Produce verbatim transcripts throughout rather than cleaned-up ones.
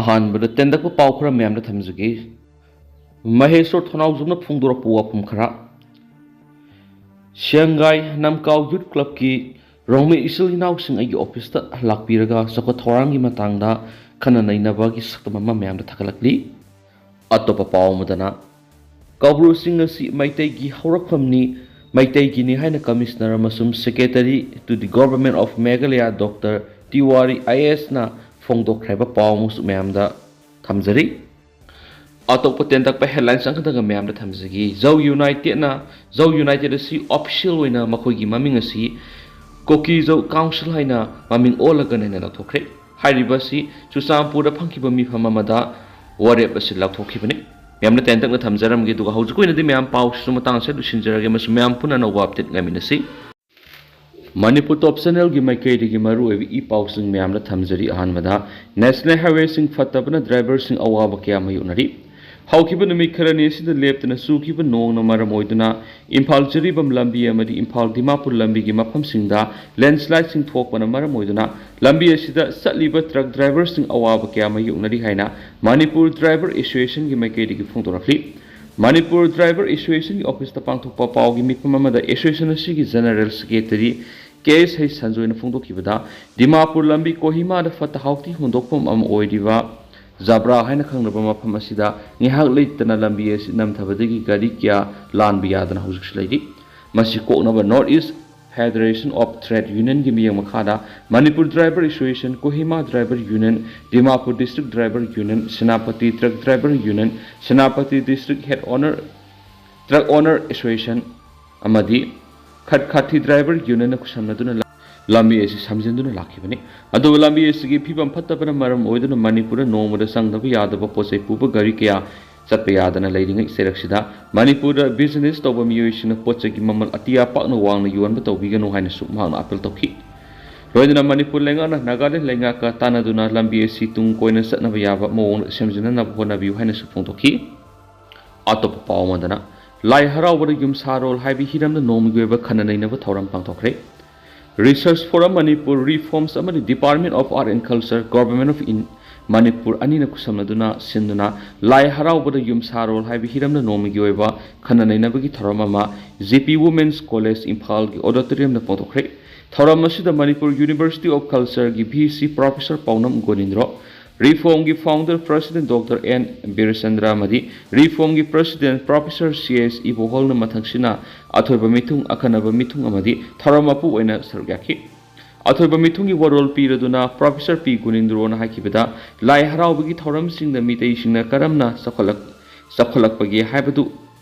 ꯑꯍꯥꯟꯕꯗ ꯇꯦꯟꯇꯛꯄ ꯄꯥꯎ ꯈꯔ ꯃꯌꯥꯝꯗ ꯊꯝꯖꯒꯦ꯫ ꯃꯍꯦꯁꯣꯔ ꯊꯣꯡꯅꯥꯎꯖꯝꯅ ꯐꯣꯡꯗꯣꯔꯛꯄ ꯋꯥꯐꯝ ꯈꯔ꯫ ꯁꯤꯌꯥꯡꯒꯥꯏ ꯅꯝꯀꯥꯎ ꯌꯨꯠ ꯀ꯭ꯂꯕꯀꯤ ꯔꯣꯡꯃꯩ ꯏꯆꯤꯜ ꯏꯅꯥꯎꯁꯤꯡ ꯑꯩꯒꯤ ꯑꯣꯐꯤꯁꯇ ꯂꯥꯛꯄꯤꯔꯒ ꯆꯥꯎꯈꯠ ꯊꯧꯔꯥꯡꯒꯤ ꯃꯇꯥꯡꯗ ꯈꯟꯅ ꯅꯩꯅꯕꯒꯤ ꯁꯛꯇꯝ ꯑꯃ ꯃꯌꯥꯝꯗ ꯊꯥꯒꯠꯂꯛꯂꯤ꯫ ꯑꯇꯣꯞꯄ ꯄꯥꯎ ꯑꯃꯗꯅ, ꯀꯧꯕ꯭ꯔꯨꯁꯤꯡ ꯑꯁꯤ ꯃꯩꯇꯩꯒꯤ ꯍꯧꯔꯛꯐꯝꯅꯤ, ꯃꯩꯇꯩꯒꯤꯅꯤ ꯍꯥꯏꯅ Commissioner ꯑꯃꯁꯨꯡ Secretary to the Government of Meghalaya Doctor ꯇꯤꯋꯥꯔꯤ I A ꯑꯦꯁꯅ ꯐꯣꯡꯗꯣꯛꯈ꯭ꯔꯦ ꯍꯥꯏꯕ ꯄꯥꯎ ꯑꯃꯁꯨ ꯃꯌꯥꯝꯗ ꯊꯝꯖꯔꯤ꯫ ꯑꯇꯣꯞꯄ ꯇꯦꯟꯇꯛꯄ headlines ꯑꯃꯈꯛꯇꯒ ꯃꯌꯥꯝꯗ ꯊꯝꯖꯒꯦ꯫ ꯖꯧ ꯌꯨꯅꯥꯏꯇꯦꯗꯅ, ꯖꯧ ꯌꯨꯅꯥꯏꯇꯦꯗ ꯑꯁꯤ official ꯑꯣꯏꯅ ꯃꯈꯣꯏꯒꯤ ꯃꯃꯤꯡ ꯑꯁꯤ ꯀꯣꯀꯤ ꯖꯧ ꯀꯥꯎꯟꯁꯤꯜ ꯍꯥꯏꯅ ꯃꯃꯤꯡ ꯑꯣꯜꯂꯒ ꯅꯧꯅ ꯂꯥꯎꯊꯣꯛꯈ꯭ꯔꯦ꯫ ꯍꯥꯏꯔꯤꯕ ꯑꯁꯤ ꯆꯨꯔꯆꯥꯟꯄꯨꯔꯗ ꯐꯪꯈꯤꯕ ꯃꯤꯐꯝ ꯑꯃꯗ ꯋꯥꯔꯦꯞ ꯑꯁꯤ ꯂꯥꯎꯊꯣꯛꯈꯤꯕꯅꯤ꯫ ꯃꯌꯥꯝꯅ ꯇꯦꯟꯇꯛꯅ ꯊꯝꯖꯔꯝꯒꯦ, ꯑꯗꯨꯒ ꯍꯧꯖꯤꯛ ꯑꯣꯏꯅꯗꯤ ꯃꯌꯥꯝ ꯄꯥꯎꯁꯤꯁꯨ ꯃꯇꯥꯡ ꯑꯁꯤꯗ ꯂꯣꯏꯁꯤꯟꯖꯔꯒꯦ ꯑꯃꯁꯨꯡ ꯃꯌꯥꯝ ꯄꯨꯟꯅ ꯑꯅꯧꯕ update ꯉꯥꯏꯃꯤꯟꯅꯁꯤ꯫ ꯃꯅꯤꯄꯨꯔ Top Channelꯒꯤ ꯃꯥꯏꯀꯩꯗꯒꯤ ꯃꯔꯨꯑꯣꯏꯕ ꯏ ꯄꯥꯎꯁꯤꯡ ꯃꯌꯥꯝꯗ ꯊꯝꯖꯔꯤ꯫ ꯑꯍꯥꯟꯕꯗ, National Highwayꯁꯤꯡ ꯐꯠꯇꯕꯅ driverꯁꯤꯡ ꯑꯋꯥꯕ ꯀꯌꯥ ꯃꯥꯌꯣꯛꯅꯔꯤ꯫ ꯍꯧꯈꯤꯕ ꯅꯨꯃꯤꯠ ꯈꯔꯅꯤ ꯑꯁꯤꯗ ꯂꯦꯞꯇꯅ ꯆꯨꯈꯤꯕ ꯅꯣꯡꯅ ꯃꯔꯝ ꯑꯣꯏꯗꯨꯅ ꯏꯝꯐꯥꯜ ꯖꯤꯔꯤꯕꯥꯝ ꯂꯝꯕꯤ ꯑꯃꯗꯤ ꯏꯝꯐꯥꯜ ꯗꯤꯃꯥꯄꯨꯔ ꯂꯝꯕꯤꯒꯤ ꯃꯐꯝꯁꯤꯡꯗ landslideꯁꯤꯡ ꯊꯣꯛꯄꯅ ꯃꯔꯝ ꯑꯣꯏꯗꯨꯅ ꯂꯝꯕꯤ ꯑꯁꯤꯗ ꯆꯠꯂꯤꯕ truck driverꯁꯤꯡ ꯑꯋꯥꯕ ꯀꯌꯥ ꯃꯥꯌꯣꯛꯅꯔꯤ ꯍꯥꯏꯅ ꯃꯅꯤꯄꯨꯔ Driver Associationꯒꯤ ꯃꯥꯏꯀꯩꯗꯒꯤ ꯐꯣꯡꯗꯣꯔꯛꯂꯤ꯫ ꯃꯅꯤꯄꯨꯔ Driver Associationꯒꯤ officeꯇ ꯄꯥꯡꯊꯣꯛꯄ ꯄꯥꯎꯒꯤ ꯃꯤꯐꯝ ꯑꯃꯗ association ꯑꯁꯤꯒꯤ General Secretary ꯀꯦ ꯑꯦꯁ ꯍꯩꯁ ꯁꯟꯖꯣꯏꯅ ꯐꯣꯡꯗꯣꯛꯈꯤꯕꯗ, ꯗꯤꯃꯥꯄꯨꯔ ꯂꯝꯕꯤ ꯀꯣꯍꯤꯃꯥꯗ ꯐꯠꯇ ꯍꯥꯎꯗꯤ ꯍꯨꯟꯗꯣꯛꯐꯝ ꯑꯃ ꯑꯣꯏꯔꯤꯕ ꯖꯕ꯭ꯔꯥ ꯍꯥꯏꯅ ꯈꯪꯅꯕ ꯃꯐꯝ ꯑꯁꯤꯗ ꯉꯥꯏꯍꯥꯛ ꯂꯩꯇꯅ ꯂꯝꯕꯤ ꯑꯁꯤ ꯅꯝꯊꯕꯗꯒꯤ ꯒꯥꯔꯤ ꯀꯌꯥ ꯂꯥꯟꯕ ꯌꯥꯗꯅ ꯍꯧꯖꯤꯛꯁꯨ ꯂꯩꯔꯤ꯫ ꯃꯁꯤ ꯀꯣꯛꯅꯕ North East Federation of Trade Unionꯒꯤ ꯃꯤꯠꯌꯦꯡ ꯃꯈꯥꯗ Manipur Driver Association, Kohima Driver Union, Dimapur District Driver Union, Senapati Truck Driver Union, Senapati District Head Owner, Truck Owner Association ꯑꯃꯗꯤ ꯈꯠꯈꯥꯊꯤ Driver Unionꯅ ꯈꯨꯠꯁꯝꯅꯗꯨꯅ ꯂꯝꯕꯤ ꯑꯁꯤ ꯁꯝꯖꯤꯟꯗꯨꯅ ꯂꯥꯛꯈꯤꯕꯅꯤ꯫ ꯑꯗꯨꯕꯨ ꯂꯝꯕꯤ ꯑꯁꯤꯒꯤ ꯐꯤꯕꯝ ꯐꯠꯇꯕꯅ ꯃꯔꯝ ꯑꯣꯏꯗꯨꯅ ꯃꯅꯤꯄꯨꯔꯗ ꯅꯣꯡꯃꯗ ꯆꯪꯗꯕ ꯌꯥꯗꯕ ꯄꯣꯠ ꯆꯩ ꯄꯨꯕ ꯒꯥꯔꯤ ꯀꯌꯥ ꯆꯠꯄ ꯌꯥꯗꯅ ꯂꯩꯔꯤꯉꯩ ꯆꯩꯔꯛꯁꯤꯗ ꯃꯅꯤꯄꯨꯔꯗ business ꯇꯧꯕ ꯃꯤꯑꯣꯏꯁꯤꯡꯅ ꯄꯣꯠ ꯆꯩꯒꯤ ꯃꯃꯜ ꯑꯇꯤꯌꯥ ꯄꯥꯛꯅ ꯋꯥꯡꯅ ꯌꯣꯟꯕ ꯇꯧꯕꯤꯒꯅꯨ ꯍꯥꯏꯅꯁꯨ ꯃꯍꯥꯛꯅ appeal ꯇꯧꯈꯤ꯫ ꯂꯣꯏꯅꯅ ꯃꯅꯤꯄꯨꯔ ꯂꯩꯉꯥꯛꯅ ꯅꯥꯒꯥꯂꯦꯟ ꯂꯩꯉꯥꯛꯀ ꯇꯥꯟꯅꯗꯨꯅ ꯂꯝꯕꯤ ꯑꯁꯤ ꯇꯨꯡ ꯀꯣꯏꯅ ꯆꯠꯅꯕ ꯌꯥꯕ ꯃꯑꯣꯡꯗ ꯁꯦꯝꯖꯤꯟꯅꯅꯕ ꯍꯣꯠꯅꯕꯤꯌꯨ ꯍꯥꯏꯅꯁꯨ ꯐꯣꯡꯗꯣꯛꯈꯤ꯫ ꯑꯇꯣꯞꯄ ꯄꯥꯎ ꯑꯃꯗꯅ, ꯂꯥꯏ ꯍꯔꯥꯎꯕꯗ ꯌꯨꯝꯁꯥꯔꯣꯜ ꯍꯥꯏꯕ ꯍꯤꯔꯝꯗ ꯅꯣꯡꯃꯒꯤ ꯑꯣꯏꯕ ꯈꯟꯅ ꯅꯩꯅꯕ ꯊꯧꯔꯝ ꯄꯥꯡꯊꯣꯛꯈ꯭ꯔꯦ꯫ Research Forum Manipur, Reforms ꯑꯃꯗꯤ Department of Art and Culture, Government of In- Manipur ꯑꯅꯤꯅ ꯈꯨꯠꯁꯝꯅꯗꯨꯅ ꯁꯤꯟꯗꯨꯅ ꯂꯥꯏ ꯍꯔꯥꯎꯕꯗ ꯌꯨꯝꯁꯥꯔꯣꯜ ꯍꯥꯏꯕ ꯍꯤꯔꯝꯗ ꯅꯣꯡꯃꯒꯤ ꯑꯣꯏꯕ ꯈꯟꯅ ꯅꯩꯅꯕꯒꯤ ꯊꯧꯔꯝ ꯑꯃ G P Women's College ꯏꯝꯐꯥꯜꯒꯤ auditoriumꯗ ꯄꯥꯡꯊꯣꯛꯈ꯭ꯔꯦ꯫ ꯊꯧꯔꯝ ꯑꯁꯤꯗ Manipur University of Cultureꯒꯤ V C Professor ꯄꯥꯎꯅꯝ ꯒꯣꯅꯤꯟꯗ꯭ꯔꯣ, Reformꯒꯤ founder president Doctor N ꯕꯤꯔꯆꯟꯗ꯭ꯔ ꯑꯃꯗꯤ Reformꯒꯤ president Professor C S ꯏꯕꯣꯍꯣꯜꯅ ꯃꯊꯪꯁꯤꯅ ꯑꯊꯣꯏꯕ ꯃꯤꯊꯨꯡ, ꯑꯈꯟꯅꯕ ꯃꯤꯊꯨꯡ ꯑꯃꯗꯤ ꯊꯧꯔꯝ ꯃꯄꯨ ꯑꯣꯏꯅ ꯁꯔꯨꯛ ꯌꯥꯈꯤ꯫ ꯑꯊꯣꯏꯕ ꯃꯤꯊꯨꯡꯒꯤ ꯋꯥꯔꯣꯜ ꯄꯤꯔꯗꯨꯅ Professor ꯄꯤ ꯒꯨꯅꯤꯟꯗ꯭ꯔꯣꯅ ꯍꯥꯏꯈꯤꯕꯗ, ꯂꯥꯏ ꯍꯔꯥꯎꯕꯒꯤ ꯊꯧꯔꯝꯁꯤꯡꯗ ꯃꯤꯇꯩꯁꯤꯡꯅ ꯀꯔꯝꯅ ꯆꯥꯎꯈꯠꯂꯛ-, ꯆꯥꯎꯈꯠꯂꯛꯄꯒꯦ ꯍꯥꯏꯕꯗꯨ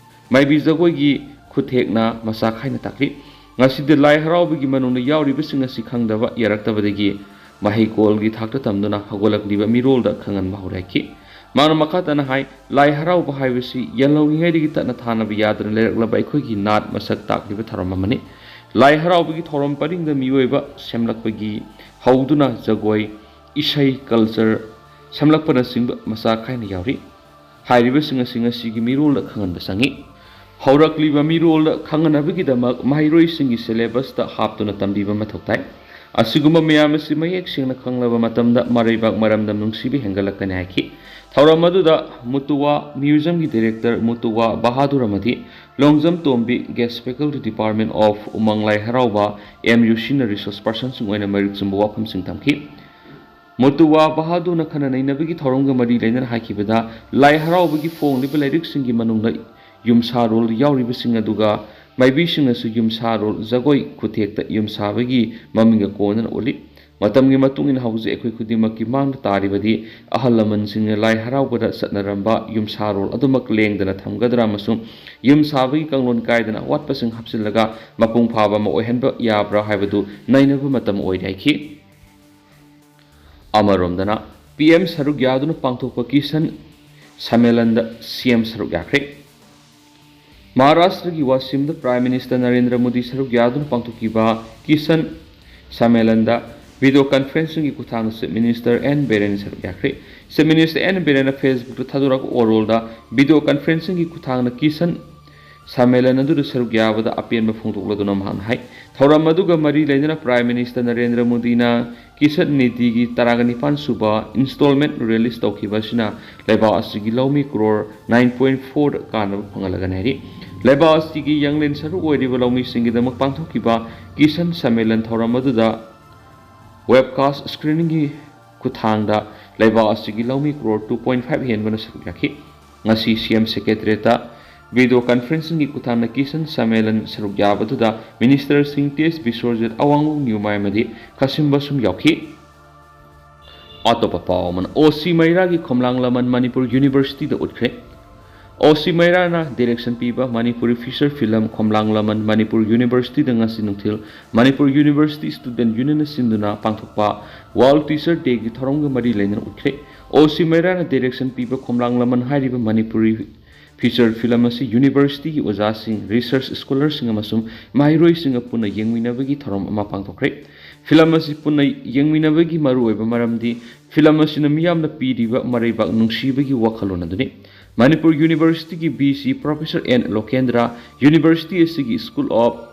ꯃꯥꯏꯕꯤ ꯖꯒꯣꯏꯒꯤ ꯈꯨꯠꯊꯦꯛꯅ ꯃꯆꯥ ꯈꯥꯏꯅ ꯇꯥꯛꯂꯤ꯫ ꯉꯁꯤꯗꯤ ꯂꯥꯏ ꯍꯔꯥꯎꯕꯒꯤ ꯃꯅꯨꯡꯗ ꯌꯥꯎꯔꯤꯕꯁꯤꯡ ꯑꯁꯤ ꯈꯪꯗꯕ ꯌꯥꯔꯛꯇꯕꯗꯒꯤ ꯃꯍꯩꯀꯣꯜꯒꯤ ꯊꯥꯛꯇ ꯇꯝꯗꯨꯅ ꯍꯧꯒꯠꯂꯛꯂꯤꯕ ꯃꯤꯔꯣꯜꯗ ꯈꯪꯍꯟꯕ ꯍꯧꯔꯛꯈꯤ꯫ ꯃꯍꯥꯛꯅ ꯃꯈꯥ ꯇꯥꯅ ꯍꯥꯏ, ꯂꯥꯏ ꯍꯔꯥꯎꯕ ꯍꯥꯏꯕꯁꯤ ꯌꯦꯜꯍꯧꯔꯤꯉꯩꯗꯒꯤ ꯇꯠꯅ ꯊꯥꯅꯕ ꯌꯥꯗꯅ ꯂꯩꯔꯛꯂꯕ ꯑꯩꯈꯣꯏꯒꯤ ꯅꯥꯠ ꯃꯁꯛ ꯇꯥꯛꯂꯤꯕ ꯊꯧꯔꯝ ꯑꯃꯅꯤ꯫ ꯂꯥꯏ ꯍꯔꯥꯎꯕꯒꯤ ꯊꯧꯔꯝ ꯄꯔꯤꯡꯗ ꯃꯤꯑꯣꯏꯕ ꯁꯦꯝꯂꯛꯄꯒꯤ ꯍꯧꯗꯨꯅ ꯖꯒꯣꯏ, ꯏꯁꯩ, culture ꯁꯦꯝꯂꯛꯄꯅꯆꯤꯡꯕ ꯃꯆꯥ ꯈꯥꯏꯅ ꯌꯥꯎꯔꯤ꯫ ꯍꯥꯏꯔꯤꯕꯁꯤꯡ ꯑꯁꯤ ꯉꯁꯤꯒꯤ ꯃꯤꯔꯣꯜꯗ ꯈꯪꯍꯟꯕ ꯆꯪꯏ꯫ ꯍꯧꯔꯛꯂꯤꯕ ꯃꯤꯔꯣꯜꯗ ꯈꯪꯍꯟꯅꯕꯒꯤꯗꯃꯛ ꯃꯍꯩꯔꯣꯏꯁꯤꯡꯒꯤ syllabusꯇ ꯍꯥꯞꯇꯨꯅ ꯇꯝꯕꯤꯕ ꯃꯊꯧ ꯇꯥꯏ꯫ ꯑꯁꯤꯒꯨꯝꯕ ꯃꯌꯥꯝ ꯑꯁꯤ ꯃꯌꯦꯛ ꯁꯦꯡꯅ ꯈꯪꯂꯕ ꯃꯇꯝꯗ ꯃꯔꯩꯕꯥꯛ ꯃꯔꯝꯗꯝ ꯅꯨꯡꯁꯤꯕ ꯍꯦꯟꯒꯠꯂꯛꯀꯅꯤ ꯍꯥꯏꯈꯤ꯫ ꯊꯧꯔꯝ ꯑꯗꯨꯗ ꯃꯨꯇꯨꯋꯥ museumꯒꯤ director ꯃꯨꯇꯨꯋꯥ ꯕꯍꯥꯗꯨꯔ ꯑꯃꯗꯤ ꯂꯣꯡꯖꯝ ꯇꯣꯝꯕꯤ, guest faculty, Department of ꯎꯃꯪ ꯂꯥꯏ ꯍꯔꯥꯎꯕ, M U Cꯅ resource personꯁꯤꯡ ꯑꯣꯏꯅ ꯃꯔꯤꯛ ꯆꯨꯝꯕ ꯋꯥꯐꯝꯁꯤꯡ ꯊꯝꯈꯤ꯫ ꯃꯨꯇꯨꯋꯥ ꯕꯍꯥꯗꯨꯔꯅ ꯈꯟꯅ ꯅꯩꯅꯕꯒꯤ ꯊꯧꯔꯝꯒ ꯃꯔꯤ ꯂꯩꯅꯅ ꯍꯥꯏꯈꯤꯕꯗ, ꯂꯥꯏ ꯍꯔꯥꯎꯕꯒꯤ ꯐꯣꯡꯂꯤꯕ ꯂꯥꯏꯔꯤꯛꯁꯤꯡꯒꯤ ꯃꯅꯨꯡꯗ ꯌꯨꯝꯁꯥꯔꯣꯜ ꯌꯥꯎꯔꯤꯕꯁꯤꯡ ꯑꯗꯨꯒ ꯃꯥꯏꯕꯤꯁꯤꯡꯅꯁꯨ ꯌꯨꯝꯁꯥꯔꯣꯜ ꯖꯒꯣꯏ ꯈꯨꯠꯊꯦꯛꯇ ꯌꯨꯝꯁꯥꯕꯒꯤ ꯃꯃꯤꯡꯒ ꯀꯣꯟꯅꯅ ꯎꯠꯂꯤ꯫ ꯃꯇꯝꯒꯤ ꯃꯇꯨꯡ ꯏꯟꯅ ꯍꯧꯖꯤꯛ ꯑꯩꯈꯣꯏ ꯈꯨꯗꯤꯡꯃꯛꯀꯤ ꯃꯥꯡꯗ ꯇꯥꯔꯤꯕꯗꯤ ꯑꯍꯜ ꯂꯃꯟꯁꯤꯡꯅ ꯂꯥꯏ ꯍꯔꯥꯎꯕꯗ ꯆꯠꯅꯔꯝꯕ ꯌꯨꯝꯁꯥꯔꯣꯜ ꯑꯗꯨꯃꯛ ꯂꯦꯡꯗꯅ ꯊꯝꯒꯗ꯭ꯔꯥ ꯑꯃꯁꯨꯡ ꯌꯨꯝ ꯁꯥꯕꯒꯤ ꯀꯥꯡꯂꯣꯟ ꯀꯥꯏꯗꯅ ꯑꯋꯥꯠꯄꯁꯤꯡ ꯍꯥꯞꯆꯤꯜꯂꯒ ꯃꯄꯨꯡ ꯐꯥꯕ ꯑꯃ ꯑꯣꯏꯍꯟꯕ ꯌꯥꯕ꯭ꯔꯥ ꯍꯥꯏꯕꯗꯨ ꯅꯩꯅꯕ ꯃꯇꯝ ꯑꯣꯏꯔꯦ ꯍꯥꯏꯈꯤ꯫ ꯑꯃꯔꯣꯝꯗꯅ, P M ꯁꯔꯨꯛ ꯌꯥꯗꯨꯅ ꯄꯥꯡꯊꯣꯛꯄ ꯀꯤꯁꯟ ꯁꯃꯦꯂꯟꯗ C M ꯁꯔꯨꯛ ꯌꯥꯈ꯭ꯔꯦ꯫ ꯃꯍꯥꯔꯥꯁꯇ꯭ꯔꯒꯤ ꯋꯥꯁꯤꯝꯗ Prime Minister ꯅꯔꯦꯟꯗ꯭ꯔ ꯃꯣꯗꯤ ꯁꯔꯨꯛ ꯌꯥꯗꯨꯅ ꯄꯥꯡꯊꯣꯛꯈꯤꯕ ꯀꯤꯁꯟ ꯁꯃꯦꯂꯟꯗ video conferencingꯒꯤ ꯈꯨꯠꯊꯥꯡꯗ Chief Minister N ꯕꯤꯔꯦꯟ ꯁꯔꯨꯛ ꯌꯥꯈ꯭ꯔꯦ꯫ Chief Minister N ꯕꯤꯔꯦꯟꯅ Facebookꯇ ꯊꯥꯗꯣꯔꯛꯄ ꯋꯥꯔꯣꯜꯗ, video conferencingꯒꯤ ꯈꯨꯠꯊꯥꯡꯗ ꯀꯤꯁꯟ ꯁꯝꯃꯦꯂꯟ ꯑꯗꯨꯗ ꯁꯔꯨꯛ ꯌꯥꯕꯗ ꯑꯄꯦꯟꯕ ꯐꯣꯡꯗꯣꯛꯂꯗꯨꯅ ꯃꯍꯥꯛꯅ ꯍꯥꯏ꯫ ꯊꯧꯔꯝ ꯑꯗꯨꯒ ꯃꯔꯤ ꯂꯩꯅꯅ Prime Minister ꯅꯔꯦꯟꯗ꯭ꯔ ꯃꯣꯗꯤꯅ ꯀꯤꯁꯟ ꯅꯤꯙꯤꯒꯤ ꯇꯔꯥꯒ ꯅꯤꯄꯥꯟ ꯁꯨꯕ installment release ꯇꯧꯈꯤꯕ ꯑꯁꯤꯅ ꯂꯩꯕꯥꯛ ꯑꯁꯤꯒꯤ ꯂꯧꯃꯤ crore nine point four ꯀꯥꯟꯅꯕ ꯐꯪꯍꯜꯂꯒꯅꯤ ꯍꯥꯏꯔꯤ꯫ ꯂꯩꯕꯥꯛ ꯑꯁꯤꯒꯤ ꯌꯥꯡꯂꯦꯟ ꯁꯔꯨꯛ ꯑꯣꯏꯔꯤꯕ ꯂꯧꯃꯤꯁꯤꯡꯒꯤꯗꯃꯛ ꯄꯥꯡꯊꯣꯛꯈꯤꯕ ꯀꯤꯁꯟ ꯁꯝꯃꯦꯂꯟ ꯊꯧꯔꯝ ꯑꯗꯨꯗ webcast screeningꯒꯤ ꯈꯨꯠꯊꯥꯡꯗ ꯂꯩꯕꯥꯛ ꯑꯁꯤꯒꯤ ꯂꯧꯃꯤ crore two point five ꯍꯦꯟꯕꯅ ꯁꯔꯨꯛ ꯌꯥꯈꯤ꯫ ꯉꯁꯤ C M Secretariatꯇ video conferencingꯒꯤ ꯈꯨꯠꯊꯥꯡꯗ ꯀꯤꯁꯟ ꯁꯝꯃꯦꯂꯟ ꯁꯔꯨꯛ ꯌꯥꯕꯗꯨꯗ ministerꯁꯤꯡ T S ꯕꯤꯁ꯭ꯋꯖꯤꯠ, ꯑꯋꯥꯡꯂꯨ ꯅ꯭ꯌꯨꯃꯥꯏ ꯑꯃꯗꯤ ꯈꯥꯁꯤꯝ ꯕꯥꯁꯨꯝ ꯌꯥꯎꯈꯤ꯫ ꯑꯇꯣꯞꯄ ꯄꯥꯎ ꯑꯃꯅ, O C ꯃꯩꯔꯥꯒꯤ ꯈꯣꯝꯂꯥꯡ ꯂꯃꯟ ꯃꯅꯤꯄꯨꯔ Universityꯗ ꯎꯠꯈ꯭ꯔꯦ꯫ O C ꯃꯩꯔꯥꯅ direction ꯄꯤꯕ ꯃꯅꯤꯄꯨꯔꯤ feature film ꯈꯣꯝꯂꯥꯡ ꯂꯃꯟ ꯃꯅꯤꯄꯨꯔ Universityꯗ ꯉꯁꯤ ꯅꯨꯡꯊꯤꯜ ꯃꯅꯤꯄꯨꯔ University Student Unionꯅ ꯁꯤꯟꯗꯨꯅ ꯄꯥꯡꯊꯣꯛꯄ World Teacher Dayꯒꯤ ꯊꯧꯔꯝꯒ ꯃꯔꯤ ꯂꯩꯅꯅ ꯎꯠꯈ꯭ꯔꯦ꯫ O C ꯃꯩꯔꯥꯅ direction ꯄꯤꯕ ꯈꯣꯝꯂꯥꯡ ꯂꯃꯟ ꯍꯥꯏꯔꯤꯕ ꯃꯅꯤꯄꯨꯔꯤ feature film ꯑꯁꯤ universityꯒꯤ ꯑꯣꯖꯥꯁꯤꯡ, research scholarꯁꯤꯡ ꯑꯃꯁꯨꯡ ꯃꯍꯩꯔꯣꯏꯁꯤꯡꯒ ꯄꯨꯟꯅ ꯌꯦꯡꯃꯤꯟꯅꯕꯒꯤ ꯊꯧꯔꯝ ꯑꯃ ꯄꯥꯡꯊꯣꯛꯈ꯭ꯔꯦ꯫ Film ꯑꯁꯤ ꯄꯨꯟꯅ ꯌꯦꯡꯃꯤꯟꯅꯕꯒꯤ ꯃꯔꯨꯑꯣꯏꯕ ꯃꯔꯝꯗꯤ film ꯑꯁꯤꯅ ꯃꯤꯌꯥꯝꯅ ꯄꯤꯔꯤꯕ ꯃꯔꯩꯕꯥꯛ ꯅꯨꯡꯁꯤꯕꯒꯤ ꯋꯥꯈꯜꯂꯣꯟ ꯑꯗꯨꯅꯤ꯫ Manipur Universityꯒꯤ V C Professor N ꯂꯣꯀꯦꯟꯗ꯭ꯔ, university ꯑꯁꯤꯒꯤ School of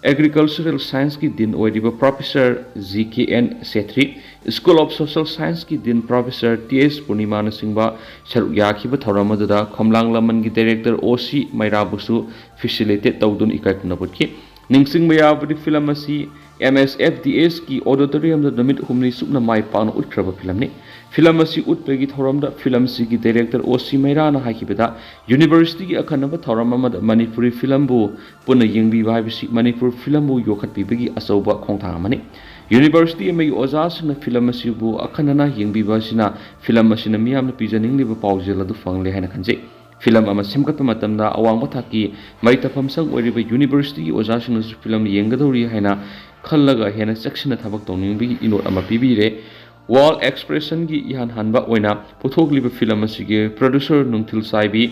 Agricultural Scienceꯀꯤ Dean ꯑꯣꯏꯔꯤꯕ Professor G K N Chetri, School of Social Scienceꯀꯤ Dean Professor T S ꯄꯨꯔꯅꯤꯃꯥꯅꯆꯤꯡꯕ ꯁꯔꯨꯛ ꯌꯥꯈꯤꯕ ꯊꯧꯔꯝ ꯑꯗꯨꯗ ꯈꯣꯝꯂꯥꯡ ꯂꯃꯟꯒꯤ director O C ꯃꯩꯔꯥꯕꯨꯁꯨ facilitate ꯇꯧꯗꯨꯅ ꯏꯀꯥꯏ ꯈꯨꯝꯅꯕ ꯎꯠꯈꯤ꯫ ꯅꯤꯡꯁꯤꯡꯕ ꯌꯥꯕꯗꯤ film ꯑꯁꯤ M S F D Sꯀꯤ auditoriumꯗ ꯅꯨꯃꯤꯠ ꯍꯨꯝꯅꯤ ꯆꯨꯞꯅ ꯃꯥꯏ ꯄꯥꯛꯅ ꯎꯠꯈ꯭ꯔꯕ filmꯅꯤ꯫ Film ꯑꯁꯤ ꯎꯠꯄꯒꯤ ꯊꯧꯔꯝꯗ film ꯑꯁꯤꯒꯤ director O C ꯃꯩꯔꯥꯅ ꯍꯥꯏꯈꯤꯕꯗ, universityꯒꯤ ꯑꯈꯟꯅꯕ ꯊꯧꯔꯝ ꯑꯃꯗ ꯃꯅꯤꯄꯨꯔꯤ filmꯕꯨ ꯄꯨꯟꯅ ꯌꯦꯡꯕꯤꯕ ꯍꯥꯏꯕꯁꯤ ꯃꯅꯤꯄꯨꯔ filmꯕꯨ ꯌꯣꯛꯈꯠꯄꯤꯕꯒꯤ ꯑꯆꯧꯕ ꯈꯣꯡꯊꯥꯡ ꯑꯃꯅꯤ꯫ University ꯑꯃꯒꯤ ꯑꯣꯖꯥꯁꯤꯡꯅ film ꯑꯁꯤꯕꯨ ꯑꯈꯟꯅꯅ ꯌꯦꯡꯕꯤꯕ ꯑꯁꯤꯅ film ꯑꯁꯤꯅ ꯃꯤꯌꯥꯝꯅ ꯄꯤꯖꯅꯤꯡꯂꯤꯕ ꯄꯥꯎꯖꯦꯜ ꯑꯗꯨ ꯐꯪꯂꯦ ꯍꯥꯏꯅ ꯈꯟꯖꯩ꯫ Film ꯑꯃ ꯁꯦꯝꯒꯠꯄ ꯃꯇꯝꯗ ꯑꯋꯥꯡꯕ ꯊꯥꯛꯀꯤ ꯃꯍꯩ ꯇꯝꯐꯝ ꯁꯪ ꯑꯣꯏꯔꯤꯕ universityꯒꯤ ꯑꯣꯖꯥꯁꯤꯡꯅꯁꯨ film ꯌꯦꯡꯒꯗꯧꯔꯤ ꯍꯥꯏꯅ ꯈꯜꯂꯒ ꯍꯦꯟꯅ ꯆꯦꯛꯁꯤꯟꯅ ꯊꯕꯛ ꯇꯧꯅꯤꯡꯕꯒꯤ ꯏꯅꯣꯠ ꯑꯃ ꯄꯤꯕꯤꯔꯦ꯫ World Expressionꯒꯤ ꯏꯍꯥꯟ ꯍꯥꯟꯕ ꯑꯣꯏꯅ ꯄꯨꯊꯣꯛꯂꯤꯕ film ꯑꯁꯤꯒꯤ producer ꯅꯨꯡꯊꯤꯜ ꯆꯥꯏꯕꯤ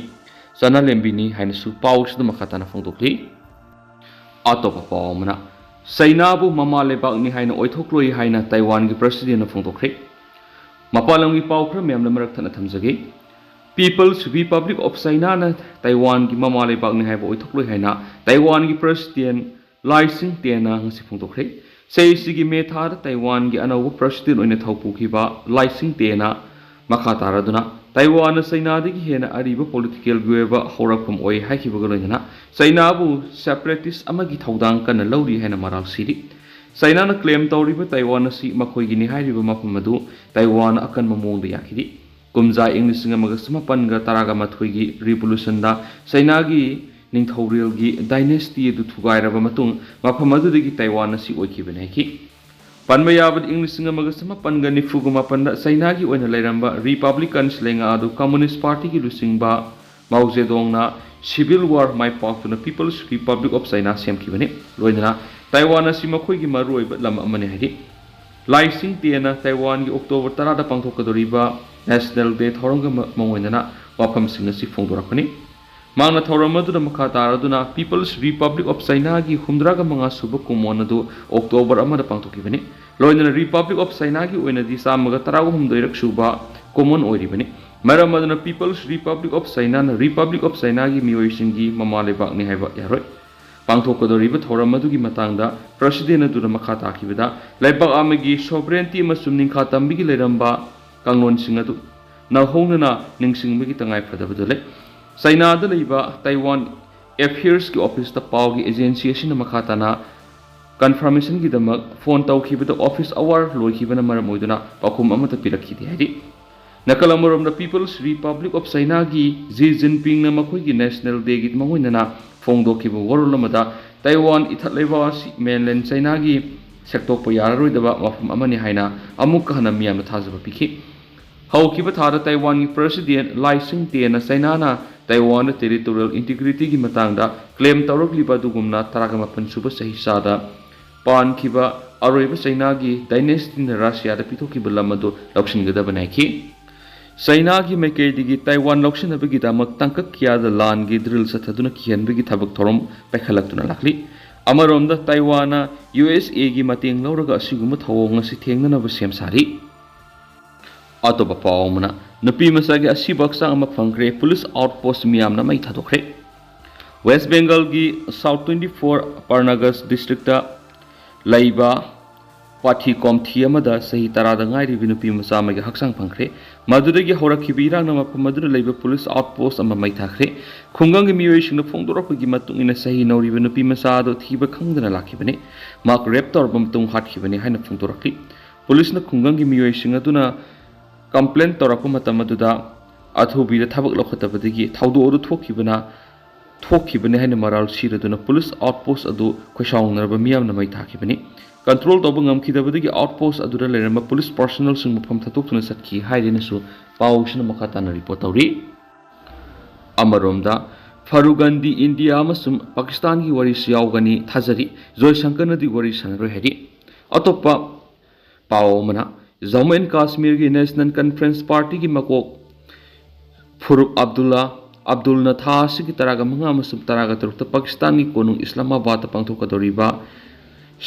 ꯆꯅꯥꯂꯦꯝꯕꯤꯅꯤ ꯍꯥꯏꯅꯁꯨ ꯄꯥꯎꯁꯤꯗ ꯃꯈꯥ ꯇꯥꯅ ꯐꯣꯡꯗꯣꯛꯂꯤ꯫ ꯑꯇꯣꯞꯄ ꯄꯥꯎ ꯑꯃꯅ, ꯆꯩꯅꯥꯕꯨ ꯃꯃꯥ ꯂꯩꯕꯥꯛꯅꯤ ꯍꯥꯏꯅ ꯑꯣꯏꯊꯣꯛꯂꯣꯏ ꯍꯥꯏꯅ ꯇꯥꯏꯋꯥꯟꯒꯤ presidentꯅ ꯐꯣꯡꯗꯣꯛꯈ꯭ꯔꯦ꯫ ꯃꯄꯥꯟ ꯂꯝꯒꯤ ꯄꯥꯎ ꯈꯔ ꯃꯌꯥꯝꯅ ꯃꯔꯛ ꯊꯠꯅ ꯊꯝꯖꯒꯦ꯫ People's Republic of Chinaꯅ ꯇꯥꯏꯋꯥꯟꯒꯤ ꯃꯃꯥ ꯂꯩꯕꯥꯛꯅꯤ ꯍꯥꯏꯕ ꯑꯣꯏꯊꯣꯛꯂꯣꯏ ꯍꯥꯏꯅ ꯇꯥꯏꯋꯥꯟꯒꯤ President ꯂꯥꯏ ꯁꯤꯡꯇꯦꯅ ꯉꯁꯤ ꯐꯣꯡꯗꯣꯛꯈ꯭ꯔꯦ꯫ ꯆꯍꯤꯁꯤꯒꯤ ꯃꯦ ꯊꯥꯗ ꯇꯥꯏꯋꯥꯟꯒꯤ ꯑꯅꯧꯕ President ꯑꯣꯏꯅ ꯊꯧ ꯄꯨꯈꯤꯕ ꯂꯥꯏ ꯁꯤꯡꯇꯦꯅ ꯃꯈꯥ ꯇꯥꯔꯗꯨꯅ ꯇꯥꯏꯋꯥꯟꯅ ꯆꯩꯅꯥꯗꯒꯤ ꯍꯦꯟꯅ ꯑꯔꯤꯕ political ꯒꯤ ꯑꯣꯏꯕ ꯍꯧꯔꯛꯐꯝ ꯑꯣꯏ ꯍꯥꯏꯈꯤꯕꯒ ꯂꯣꯏꯅꯅ ꯆꯩꯅꯥꯕꯨ separatist ꯑꯃꯒꯤ ꯊꯧꯗꯥꯡ ꯀꯟꯅ ꯂꯧꯔꯤ ꯍꯥꯏꯅ ꯃꯔꯥꯜ ꯁꯤꯔꯤ꯫ ꯆꯩꯅꯥꯅ claim ꯇꯧꯔꯤꯕ ꯇꯥꯏꯋꯥꯟ ꯑꯁꯤ ꯃꯈꯣꯏꯒꯤꯅꯤ ꯍꯥꯏꯔꯤꯕ ꯃꯐꯝ ꯑꯗꯨ ꯇꯥꯏꯋꯥꯟꯅ ꯑꯀꯟꯕ ꯃꯑꯣꯡꯗ ꯌꯥꯈꯤꯗꯦ꯫ ꯀꯨꯝꯖꯥ ꯏꯪ ꯂꯤꯁꯤꯡ ꯑꯃꯒ ꯆꯃꯥꯄꯟꯒ ꯇꯔꯥꯒ ꯃꯥꯊꯣꯏꯒꯤ revolution ꯗ ꯆꯩꯅꯥꯒꯤ ꯅꯤꯡꯊꯧꯔꯦꯜꯒꯤ dynasty ꯑꯗꯨ ꯊꯨꯒꯥꯏꯔꯕ ꯃꯇꯨꯡ ꯃꯐꯝ ꯑꯗꯨꯗꯒꯤ ꯇꯥꯏꯋꯥꯟ ꯑꯁꯤ ꯑꯣꯏꯈꯤꯕꯅꯤ ꯍꯥꯏꯈꯤ꯫ ꯄꯟꯕ ꯌꯥꯕꯗꯤ, ꯏꯪ ꯂꯤꯁꯤꯡ ꯑꯃꯒ ꯆꯃꯥꯄꯟꯒ ꯅꯤꯐꯨꯒ ꯃꯥꯄꯟꯗ ꯆꯩꯅꯥꯒꯤ ꯑꯣꯏꯅ ꯂꯩꯔꯝꯕ Republicans ꯂꯩꯉꯥꯛ ꯑꯗꯨ Communist Party ꯒꯤ ꯂꯨꯆꯤꯡꯕ ꯃꯥꯎ ꯖꯦꯗꯣꯡꯅ civil war my ꯄꯥꯛꯇꯨꯅ People's Republic of China ꯁꯦꯝꯈꯤꯕꯅꯤ꯫ ꯂꯣꯏꯅꯅ ꯇꯥꯏꯋꯥꯟ ꯑꯁꯤ ꯃꯈꯣꯏꯒꯤ ꯃꯔꯨꯑꯣꯏꯕ ꯂꯝ ꯑꯃꯅꯤ ꯍꯥꯏꯔꯤ꯫ ꯂꯥꯏ ꯁꯤꯡꯇꯦꯅ ꯇꯥꯏꯋꯥꯟꯒꯤ October ꯇꯔꯥꯗ ꯄꯥꯡꯊꯣꯛꯀꯗꯧꯔꯤꯕ National Day ꯊꯧꯔꯝꯒ ꯃ-, ꯃꯥꯡꯑꯣꯏꯅꯅ ꯋꯥꯐꯝꯁꯤꯡ ꯑꯁꯤ ꯐꯣꯡꯗꯣꯔꯛꯄꯅꯤ꯫ ꯃꯍꯥꯛꯅ ꯊꯧꯔꯝ ꯑꯗꯨꯗ ꯃꯈꯥ ꯇꯥꯔꯗꯨꯅ People's Republic of China ꯒꯤ ꯍꯨꯝꯗ꯭ꯔꯥꯒ ꯃꯉꯥ ꯁꯨꯕ ꯀꯨꯝꯑꯣꯟ ꯑꯗꯨ October ꯑꯃꯗ ꯄꯥꯡꯊꯣꯛꯈꯤꯕꯅꯤ꯫ ꯂꯣꯏꯅꯅ Republic of China ꯒꯤ ꯑꯣꯏꯅꯗꯤ ꯆꯥꯝꯃꯒ ꯇꯔꯥꯍꯨꯝꯗꯣꯏꯔꯛ ꯁꯨꯕ ꯀꯨꯝꯑꯣꯟ ꯑꯣꯏꯔꯤꯕꯅꯤ꯫ ꯃꯔꯝ ꯑꯗꯨꯅ People's Republic of China ꯅ Republic of China ꯒꯤ ꯃꯤꯑꯣꯏꯁꯤꯡꯒꯤ ꯃꯃꯥ ꯂꯩꯕꯥꯛꯅꯤ ꯍꯥꯏꯕ ꯌꯥꯔꯣꯏ꯫ ꯄꯥꯡꯊꯣꯛꯀꯗꯧꯔꯤꯕ ꯊꯧꯔꯝ ꯑꯗꯨꯒꯤ ꯃꯇꯥꯡꯗ President ꯑꯗꯨꯅ ꯃꯈꯥ ꯇꯥꯈꯤꯕꯗ, ꯂꯩꯕꯥꯛ ꯑꯃꯒꯤ sovereignty ꯑꯃꯁꯨꯡ ꯅꯤꯡꯈꯥ ꯇꯝꯕꯒꯤ ꯂꯩꯔꯝꯕ ꯀꯥꯡꯂꯣꯟꯁꯤꯡ ꯑꯗꯨ ꯅꯧꯍꯧꯅꯅ ꯅꯤꯡꯁꯤꯡꯕꯒꯤ ꯇꯉꯥꯏ ꯐꯗꯕꯗꯨ ꯂꯩ꯫ ꯆꯩꯅꯥꯗ ꯂꯩꯕ Taiwan Affairs ꯀꯤ office ꯇ ꯄꯥꯎꯒꯤ agency ꯑꯁꯤꯅ ꯃꯈꯥ ꯇꯥꯅ confirmation ꯒꯤꯗꯃꯛ phone ꯇꯧꯈꯤꯕꯗ office hour ꯂꯣꯏꯈꯤꯕꯅ ꯃꯔꯝ ꯑꯣꯏꯗꯨꯅ ꯄꯥꯎꯈꯨꯝ ꯑꯃꯠꯇ ꯄꯤꯔꯛꯈꯤꯗꯦ ꯍꯥꯏꯔꯤ꯫ ꯅꯥꯀꯜ ꯑꯃꯔꯣꯝꯗ People's Republic of China ꯒꯤ Xi Jinping ꯅ ꯃꯈꯣꯏꯒꯤ National Day ꯒꯤ ꯃꯥꯡꯑꯣꯏꯅꯅ ꯐꯣꯡꯗꯣꯛꯈꯤꯕ ꯋꯥꯔꯣꯜ ꯑꯃꯗ ꯇꯥꯏꯋꯥꯟ ꯏꯊꯠ ꯂꯩꯕꯥꯛ ꯑꯁꯤ mainland China ꯒꯤ ꯁꯦꯛꯇꯣꯛꯄ ꯌꯥꯔꯔꯣꯏꯗꯕ ꯃꯐꯝ ꯑꯃꯅꯤ ꯍꯥꯏꯅ ꯑꯃꯨꯛꯀ ꯍꯟꯅ ꯃꯤꯌꯥꯝꯗ ꯊꯥꯖꯕ ꯄꯤꯈꯤ꯫ ꯍꯧꯈꯤꯕ ꯊꯥꯗ ꯇꯥꯏꯋꯥꯟꯒꯤ President ꯂꯥꯏ ꯁꯤꯡꯇꯦꯅ ꯆꯩꯅꯥꯅ ꯇꯥꯏꯋꯥꯟꯗ territorial integrity ꯒꯤ ꯃꯇꯥꯡꯗ claim ꯇꯧꯔꯛꯂꯤꯕ ꯑꯗꯨꯒꯨꯝꯅ ꯇꯔꯥꯒ ꯃꯥꯄꯟ ꯁꯨꯕ ꯆꯍꯤꯆꯥꯗ ꯄꯥꯟꯈꯤꯕ ꯑꯔꯣꯏꯕ ꯆꯩꯅꯥꯒꯤ dynasty ꯅ ꯔꯁꯤꯌꯥꯗ ꯄꯤꯊꯣꯛꯈꯤꯕ ꯂꯝ ꯑꯗꯨ ꯂꯧꯁꯤꯟꯒꯗꯕꯅꯤ ꯍꯥꯏꯈꯤ꯫ ꯆꯩꯅꯥꯒꯤ ꯃꯥꯏꯀꯩꯗꯒꯤ ꯇꯥꯏꯋꯥꯟ ꯂꯧꯁꯤꯟꯅꯕꯒꯤꯗꯃꯛ ꯇꯥꯡꯀꯛ ꯀꯌꯥꯗ ꯂꯥꯟꯒꯤ drill ꯆꯠꯊꯗꯨꯅ ꯀꯤꯍꯟꯕꯒꯤ ꯊꯕꯛ ꯊꯧꯔꯝ ꯄꯥꯏꯈꯠꯂꯛꯇꯨꯅ ꯂꯥꯛꯂꯤ꯫ ꯑꯃꯔꯣꯝꯗ ꯇꯥꯏꯋꯥꯟꯅ U S A ꯒꯤ ꯃꯇꯦꯡ ꯂꯧꯔꯒ ꯑꯁꯤꯒꯨꯝꯕ ꯊꯧꯑꯣꯡ ꯑꯁꯤ ꯊꯦꯡꯅꯅꯕ ꯁꯦꯝ ꯁꯥꯔꯤ꯫ ꯑꯇꯣꯞꯄ ꯄꯥꯎ ꯑꯃꯅ, ꯅꯨꯄꯤ ꯃꯆꯥꯒꯤ ꯑꯁꯤꯕ ꯍꯛꯆꯥꯡ ꯑꯃ ꯐꯪꯈ꯭ꯔꯦ, ꯄꯨꯂꯤꯁ ꯑꯥꯎꯠ ꯄꯣꯁ ꯃꯤꯌꯥꯝꯅ ꯃꯩ ꯊꯥꯗꯣꯛꯈ꯭ꯔꯦ꯫ ꯋꯦꯁ ꯕꯦꯡꯒꯜꯒꯤ south twenty four Parganas district ꯂꯩꯕ ꯄꯥꯊꯤ ꯀꯣꯝꯊꯤ ꯑꯃꯗ ꯆꯍꯤ ꯇꯔꯥꯗ ꯉꯥꯏꯔꯤꯕ ꯅꯨꯄꯤ ꯃꯆꯥ ꯑꯃꯒꯤ ꯍꯛꯆꯥꯡ ꯐꯪꯈ꯭ꯔꯦ꯫ ꯃꯗꯨꯗꯒꯤ ꯍꯧꯔꯛꯈꯤꯕ ꯏꯔꯥꯡꯅ ꯃꯐꯝ ꯑꯗꯨꯗ ꯂꯩꯕ ꯄꯨꯂꯤꯁ ꯑꯥꯎꯠ ꯄꯣꯁ ꯑꯃ ꯃꯩ ꯊꯥꯈ꯭ꯔꯦ꯫ ꯈꯨꯡꯒꯪꯒꯤ ꯃꯤꯑꯣꯏꯁꯤꯡꯅ ꯐꯣꯡꯗꯣꯔꯛꯄꯒꯤ ꯃꯇꯨꯡ ꯏꯟꯅ, ꯆꯍꯤ ꯅꯧꯔꯤꯕ ꯅꯨꯄꯤ ꯃꯆꯥ ꯑꯗꯨ ꯊꯤꯕ ꯈꯪꯗꯅ ꯂꯥꯛꯈꯤꯕꯅꯤ꯫ ꯃꯍꯥꯛ ꯔꯦꯞ ꯇꯧꯔꯕ ꯃꯇꯨꯡ ꯍꯥꯠꯈꯤꯕꯅꯤ ꯍꯥꯏꯅ ꯐꯣꯡꯗꯣꯔꯛꯂꯤ꯫ ꯄꯨꯂꯤꯁꯅ ꯈꯨꯡꯒꯪꯒꯤ ꯃꯤꯑꯣꯏꯁꯤꯡ ꯑꯗꯨꯅ ꯀꯝꯄ꯭ꯂꯦꯟ ꯇꯧꯔꯛꯄ ꯃꯇꯝ ꯑꯗꯨꯗ ꯑꯊꯨꯕꯤꯗ ꯊꯕꯛ ꯂꯧꯈꯠꯇꯕꯗꯒꯤ ꯊꯧꯗꯣꯛ ꯑꯗꯨ ꯊꯣꯛꯈꯤꯕꯅ, ꯊꯣꯛꯈꯤꯕꯅꯤ ꯍꯥꯏꯅ ꯃꯔꯥꯜ ꯁꯤꯔꯗꯨꯅ ꯄꯨꯂꯤꯁ ꯑꯥꯎꯠ ꯄꯣꯁ ꯑꯗꯨ ꯈꯣꯏꯁꯥꯎꯅꯔꯕ ꯃꯤꯌꯥꯝꯅ ꯃꯩ ꯊꯥꯈꯤꯕꯅꯤ꯫ ꯀꯟꯇ꯭ꯔꯣꯜ ꯇꯧꯕ ꯉꯝꯈꯤꯗꯕꯗꯒꯤ ꯑꯥꯎꯠ ꯄꯣꯁ ꯑꯗꯨꯗ ꯂꯩꯔꯝꯕ ꯄꯨꯂꯤꯁ ꯄꯥꯔꯁꯣꯅꯦꯜꯁꯤꯡ ꯃꯐꯝ ꯊꯥꯗꯣꯛꯇꯨꯅ ꯆꯠꯈꯤ ꯍꯥꯏꯔꯦꯅꯁꯨ ꯄꯥꯎꯁꯤꯅ ꯃꯈꯥ ꯇꯥꯅ ꯔꯤꯄꯣꯔꯠ ꯇꯧꯔꯤ꯫ ꯑꯃꯔꯣꯝꯗ, ꯐꯥꯔꯨꯒꯟꯗꯤ ꯏꯟꯗꯤꯌꯥ ꯑꯃꯁꯨꯡ ꯄꯥꯀꯤꯁꯇꯥꯟꯒꯤ ꯋꯥꯔꯤꯁꯨ ꯌꯥꯎꯒꯅꯤ ꯊꯥꯖꯔꯤ꯫ ꯖꯣꯏꯁꯪꯀꯔꯅꯗꯤ ꯋꯥꯔꯤ ꯁꯥꯟꯅꯔꯣꯏ ꯍꯥꯏꯔꯤ꯫ ꯑꯇꯣꯞꯄ ꯄꯥꯎ ꯑꯃꯅ, ꯖꯝꯃꯨ ꯑꯦꯟ ꯀꯥꯁꯃꯤꯔꯒꯤ ꯅꯦꯁꯅꯦꯜ ꯀꯟꯐꯔꯦꯟꯁ ꯄꯥꯔꯇꯤꯒꯤ ꯃꯀꯣꯛ ꯐꯔꯨꯛ ꯑꯕꯗꯨꯜꯂꯥ ꯑꯕꯗꯨꯜꯅ ꯊꯥ ꯑꯁꯤꯒꯤ ꯇꯔꯥꯒ ꯃꯉꯥ ꯑꯃꯁꯨꯡ ꯇꯔꯥꯒ ꯇꯔꯨꯛꯇ ꯄꯥꯀꯤꯁꯇꯥꯟꯒꯤ ꯀꯣꯅꯨꯡ ꯏꯁꯂꯥꯃꯥꯕꯥꯗꯇ ꯄꯥꯡꯊꯣꯛꯀꯗꯧꯔꯤꯕ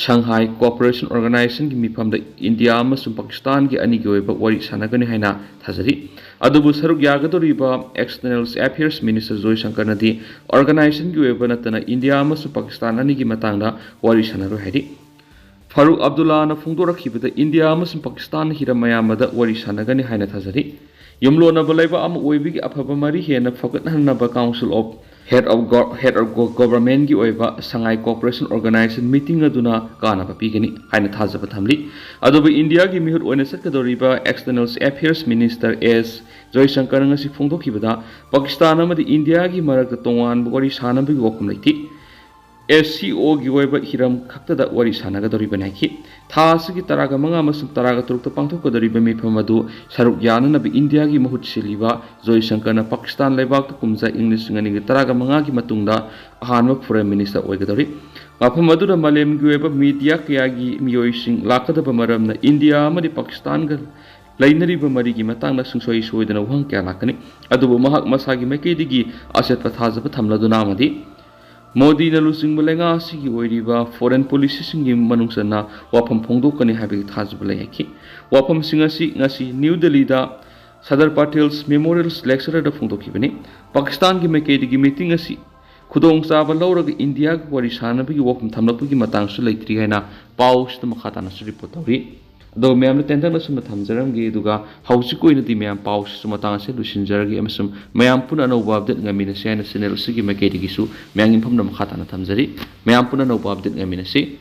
ꯁꯪꯍꯥꯏ ꯀꯣꯑꯣꯄꯔꯦꯁꯟ ꯑꯣꯔꯒꯅꯥꯏꯖꯦꯁꯟꯒꯤ ꯃꯤꯐꯝꯗ ꯏꯟꯗꯤꯌꯥ ꯑꯃꯁꯨꯡ ꯄꯥꯀꯤꯁꯇꯥꯟꯒꯤ ꯑꯅꯤꯒꯤ ꯑꯣꯏꯕ ꯋꯥꯔꯤ ꯁꯥꯟꯅꯒꯅꯤ ꯍꯥꯏꯅ ꯊꯥꯖꯔꯤ꯫ ꯑꯗꯨꯕꯨ ꯁꯔꯨꯛ ꯌꯥꯒꯗꯧꯔꯤꯕ ꯑꯦꯛꯁꯇꯔꯅꯦꯜ ꯑꯦꯐꯤꯌꯔꯁ ꯃꯤꯅꯤꯁꯇꯔ ꯖꯣꯏꯁꯪꯀꯔꯅꯗꯤ ꯑꯣꯔꯒꯅꯥꯏꯖꯦꯁꯟꯒꯤ ꯑꯣꯏꯕ ꯅꯠꯇꯅ ꯏꯟꯗꯤꯌꯥ ꯑꯃꯁꯨꯡ ꯄꯥꯀꯤꯁꯇꯥꯟ ꯑꯅꯤꯒꯤ ꯃꯇꯥꯡꯗ ꯋꯥꯔꯤ ꯁꯥꯟꯅꯔꯣꯏ ꯍꯥꯏꯔꯤ꯫ ꯐꯥꯔꯨꯛ ꯑꯕꯗꯨꯜꯂꯥꯅ ꯐꯣꯡꯗꯣꯔꯛꯈꯤꯕꯗ ꯏꯟꯗꯤꯌꯥ ꯑꯃꯁꯨꯡ ꯄꯥꯀꯤꯁꯇꯥꯟꯅ ꯍꯤꯔꯝ ꯑꯌꯥꯝꯕꯗ ꯋꯥꯔꯤ ꯁꯥꯟꯅꯒꯅꯤ ꯍꯥꯏꯅ ꯊꯥꯖꯔꯤ꯫ ꯌꯨꯝꯂꯣꯟꯅꯕ ꯂꯩꯕꯥꯛ ꯑꯃ ꯑꯣꯏꯕꯒꯤ ꯑꯐꯕ ꯃꯔꯤ ꯍꯦꯟꯅ ꯐꯒꯠꯍꯟꯅꯕ Council of Head of Go-, Head of Go-, Governmentꯒꯤ ꯑꯣꯏꯕ ꯁꯉꯥꯏ ꯀꯣꯑꯣꯄꯔꯦꯁꯟ ꯑꯣꯔꯒꯅꯥꯏꯖꯦꯁꯟ ꯃꯤꯇꯤꯡ ꯑꯗꯨꯅ ꯀꯥꯟꯅꯕ ꯄꯤꯒꯅꯤ ꯍꯥꯏꯅ ꯊꯥꯖꯕ ꯊꯝꯂꯤ꯫ ꯑꯗꯨꯕꯨ ꯏꯟꯗꯤꯌꯥꯒꯤ ꯃꯤꯍꯨꯠ ꯑꯣꯏꯅ ꯆꯠꯀꯗꯧꯔꯤꯕ ꯑꯦꯛꯁꯇꯔꯅꯦꯜ ꯑꯦꯐꯤꯌꯔꯁ ꯃꯤꯅꯤꯁꯇꯔ ꯑꯦꯁ ꯖꯣꯏꯁꯪꯀꯔꯅ ꯉꯁꯤ ꯐꯣꯡꯗꯣꯛꯈꯤꯕꯗ, ꯄꯥꯀꯤꯁꯇꯥꯟ ꯑꯃꯗꯤ ꯏꯟꯗꯤꯌꯥꯒꯤ ꯃꯔꯛꯇ ꯇꯣꯉꯥꯟꯕ ꯋꯥꯔꯤ ꯁꯥꯟꯅꯕꯒꯤ ꯋꯥꯐꯝ ꯂꯩꯇꯦ꯫ ꯑꯦꯁ ꯁꯤ ꯑꯣꯒꯤ ꯑꯣꯏꯕ ꯍꯤꯔꯝ ꯈꯛꯇꯗ ꯋꯥꯔꯤ ꯁꯥꯟꯅꯒꯗꯧꯔꯤꯕꯅꯤ ꯍꯥꯏꯈꯤ꯫ ꯊꯥ ꯑꯁꯤꯒꯤ ꯇꯔꯥꯒ ꯃꯉꯥ ꯑꯃꯁꯨꯡ ꯇꯔꯥꯒ ꯇꯔꯨꯛꯇ ꯄꯥꯡꯊꯣꯛꯀꯗꯧꯔꯤꯕ ꯃꯤꯐꯝ ꯑꯗꯨ ꯁꯔꯨꯛ ꯌꯥꯅꯅꯕ ꯏꯟꯗꯤꯌꯥꯒꯤ ꯃꯍꯨꯠ ꯁꯤꯜꯂꯤꯕ ꯖꯣꯏꯁꯪꯀꯔꯅ ꯄꯥꯀꯤꯁꯇꯥꯟ ꯂꯩꯕꯥꯛꯇ ꯀꯨꯝꯖꯥ ꯏꯪ ꯂꯤꯁꯤꯡ ꯑꯅꯤꯒ ꯇꯔꯥꯒ ꯃꯉꯥꯒꯤ ꯃꯇꯨꯡꯗ ꯑꯍꯥꯟꯕ ꯐꯣꯔꯦꯟ ꯃꯤꯅꯤꯁꯇꯔ ꯑꯣꯏꯒꯗꯧꯔꯤ꯫ ꯃꯐꯝ ꯑꯗꯨꯗ ꯃꯥꯂꯦꯝꯒꯤ ꯑꯣꯏꯕ ꯃꯤꯗꯤꯌꯥ ꯀꯌꯥꯒꯤ ꯃꯤꯑꯣꯏꯁꯤꯡ ꯂꯥꯛꯀꯗꯕ ꯃꯔꯝꯅ ꯏꯟꯗꯤꯌꯥ ꯑꯃꯗꯤ ꯄꯥꯀꯤꯁꯇꯥꯟꯒ ꯂꯩꯅꯔꯤꯕ ꯃꯔꯤꯒꯤ ꯃꯇꯥꯡꯗ ꯁꯨꯡꯁꯣꯏ ꯁꯣꯏꯗꯅ ꯋꯥꯍꯪ ꯀꯌꯥ ꯂꯥꯛꯀꯅꯤ꯫ ꯑꯗꯨꯕꯨ ꯃꯍꯥꯛ ꯃꯁꯥꯒꯤ ꯃꯥꯏꯀꯩꯗꯒꯤ ꯑꯆꯦꯠꯄ ꯊꯥꯖꯕ ꯊꯝꯂꯗꯨꯅ ꯑꯃꯗꯤ ꯃꯣꯗꯤꯅ ꯂꯨꯆꯤꯡꯕ ꯂꯩꯉꯥꯛ ꯑꯁꯤꯒꯤ ꯑꯣꯏꯔꯤꯕ foreign policyꯁꯤꯡꯒꯤ ꯃꯅꯨꯡ ꯆꯟꯅ ꯋꯥꯐꯝ ꯐꯣꯡꯗꯣꯛꯀꯅꯤ ꯍꯥꯏꯕꯒꯤ ꯊꯥꯖꯕ ꯂꯩ ꯍꯥꯏꯈꯤ꯫ ꯋꯥꯐꯝꯁꯤꯡ ꯑꯁꯤ ꯉꯁꯤ ꯅ꯭ꯌꯨ ꯗꯦꯜꯂꯤꯗ ꯁꯔꯗꯥꯔ ꯄꯇꯦꯜ ꯃꯦꯃꯣꯔꯤꯌꯦꯜ ꯂꯦꯛꯆꯔꯗ ꯐꯣꯡꯗꯣꯛꯈꯤꯕꯅꯤ꯫ ꯄꯥꯀꯤꯁꯇꯥꯟꯒꯤ ꯃꯥꯏꯀꯩꯗꯒꯤ ꯃꯤꯇꯤꯡ ꯑꯁꯤ ꯈꯨꯗꯣꯡꯆꯥꯕ ꯂꯧꯔꯒ ꯏꯟꯗꯤꯌꯥꯒ ꯋꯥꯔꯤ ꯁꯥꯟꯅꯕꯒꯤ ꯋꯥꯐꯝ ꯊꯝꯂꯛꯄꯒꯤ ꯃꯇꯥꯡꯁꯨ ꯂꯩꯇ꯭ꯔꯤ ꯍꯥꯏꯅ ꯄꯥꯎꯁꯤꯗ ꯃꯈꯥ ꯇꯥꯅꯁꯨ ꯔꯤꯄꯣꯔꯠ ꯇꯧꯔꯤ꯫ ꯑꯗꯣ ꯃꯌꯥꯝꯅ ꯇꯦꯟꯇꯛꯅ ꯁꯨꯝꯅ ꯊꯝꯖꯔꯝꯒꯦ, ꯑꯗꯨꯒ ꯍꯧꯖꯤꯛꯀꯤ ꯑꯣꯏꯅꯗꯤ ꯃꯌꯥꯝ ꯄꯥꯎꯁꯤꯁꯨ ꯃꯇꯥꯡ ꯑꯁꯤꯗ ꯂꯣꯏꯁꯤꯟꯖꯔꯒꯦ, ꯑꯃꯁꯨꯡ ꯃꯌꯥꯝ ꯄꯨꯟꯅ ꯑꯅꯧꯕ ꯑꯞꯗꯦꯠ ꯉꯥꯏꯃꯤꯟꯅꯁꯤ ꯍꯥꯏꯅ ꯆꯦꯅꯦꯜ ꯑꯁꯤꯒꯤ ꯃꯥꯏꯀꯩꯗꯒꯤꯁꯨ ꯃꯌꯥꯝꯒꯤ ꯃꯐꯝꯗ ꯃꯈꯥ ꯇꯥꯅ ꯊꯝꯖꯔꯤ꯫ ꯃꯌꯥꯝ ꯄꯨꯟꯅ ꯑꯅꯧꯕ ꯑꯞꯗꯦꯠ ꯉꯥꯏꯃꯤꯟꯅꯁꯤ꯫